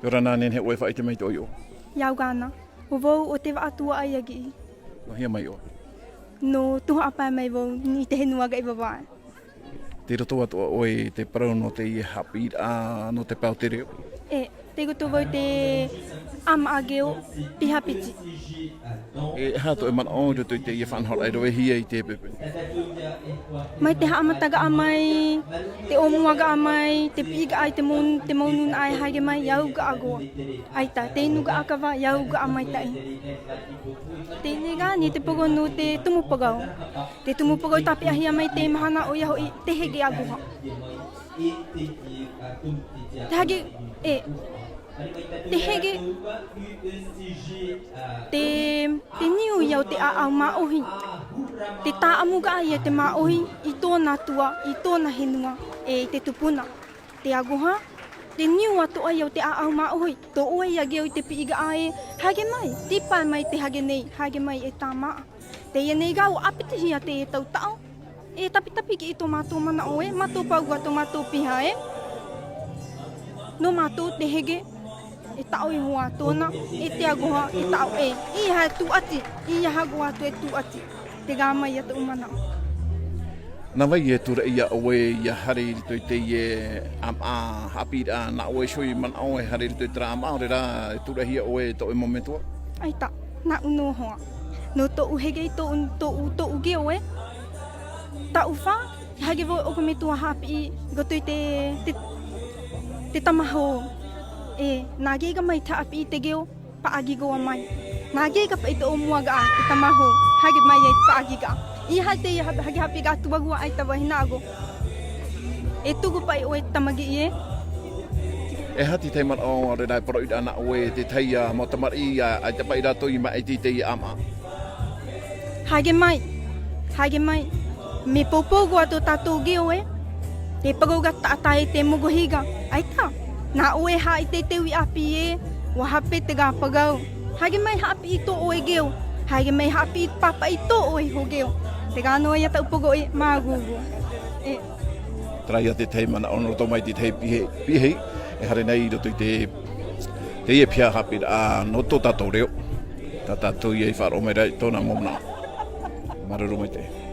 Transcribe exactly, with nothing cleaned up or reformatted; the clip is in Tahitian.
ʻIa ora na, nehenehe ʻoe e faʻaʻite mai i tō ʻoe iʻoa. ʻIa au Gana. ʻO vau ʻo Te Vaʻa Tuaʻa Iagiʻi. Nō hea mai ʻoe? Nō Tuhaʻa pae mai vau, i te fenua Gaʻivavaʻe. Tei roto atoʻa ʻoe i te parau nō teie haʻapiʻiraʻa nō te pae o te reo? ʻĒ, tei roto vau i te ʻāmaʻa geo piha piti. E aha tō ʻoe manaʻo i roto i teie faʻanahoraʻa i ravehia i te pēpē? Mai te haʻamataraʻa mai, te ʻōmuaraʻa mai, te piʻiraʻa i te mau, te mau nūnaʻa e haere mai, ʻia auraʻa roa. ʻAita, te inu raʻakava, ʻia auraʻa maitaʻi. Teie nei rā, nō te poro nō te tumu parau. Te tumu parau i tāpeʻahia mai i teie mahana, ʻoia hoʻi, te hege aroha. Te hege, ʻē. Te hege, te, te niu ia o te ʻāʻau māʻohi. Te tāʻamuraʻa ia te māʻohi i tōna atua, i tōna fenua, ʻe i te tupuna. Te aroha, te niu atoʻa ia o te ʻāʻau māʻohi, tō ʻoe ia geo i te piʻiraʻa ē, haere mai, tīpae mai te hege nei, haere mai e tāmāʻa. Teie nei rā, ʻua ʻāpitihia teie tau taʻo, e tapitapi kī tō mātou manaʻo ē, mātou pauroa tō mātou piha ē. Nō mātou te hege, e taʻo iho ā tōna, e te aroha, e taʻo ē. ʻEiaha e tūʻati, ʻeiaha roa atu e tūʻati. Terā mai ia tōʻu manaʻo. Nā vai e tūraʻi ia ʻoe ʻia haere i roto i teie ʻāmaʻa haʻapiʻiraʻa, nā ʻoe iho i manaʻo e haere i roto i terā ʻāmaʻa, ʻaore rā e tūraʻi ia ʻoe tō ʻoe mau metua? ʻAita, nāʻu noa hoʻi. Nō tōʻu hege, tōʻu, tōʻu, tōʻu geo ē. Taʻu fā, haere vau ʻo te metua haʻapiʻi, i roto i te, te, te tamahou. ʻĒ, nā reira mai te haʻapiʻi i te geo, paʻari roa mai. Nā reira paʻi te ʻōmuaraʻa, te tamahou, haere mai ai te paʻariraʻa. ʻEiaha teie ha-, hage haʻapiʻiraʻa tuarua ʻaita vau e hinaʻaro. E tuku paʻi ʻoe tamariʻi ē. E aha te tahi manaʻo, ʻaore rā e parauʻiraʻa nā ʻoe, te tahi ā mau tamariʻi ā, ʻaita paʻi rātou i māʻiti i teie ʻāmaʻa? Haere mai, haere mai. Mea poupou roa tō tātou geo ē. Te parau ra taʻata e te mogohira. ʻAita, nā ʻoe haʻaʻite i te uʻi ʻāpī ē, ʻua hape terā parau. Haere mai haʻapiʻi tō ʻoe geo. Haere mai haʻapiʻi pāpaʻi tō ʻoe iho geo. Terā noa ia taʻu poroʻi, māuruuru. ʻĒ. Terā ia te tahi manaʻo nō roto mai te tahi piahi, piahi, e haere nei i roto i te, teie piha haʻapiʻiraʻa nō tō tātou reo. Tā tātou ia i faʻaroʻo mai ra i tōna mau manaʻo. Māuruuru maitaʻi.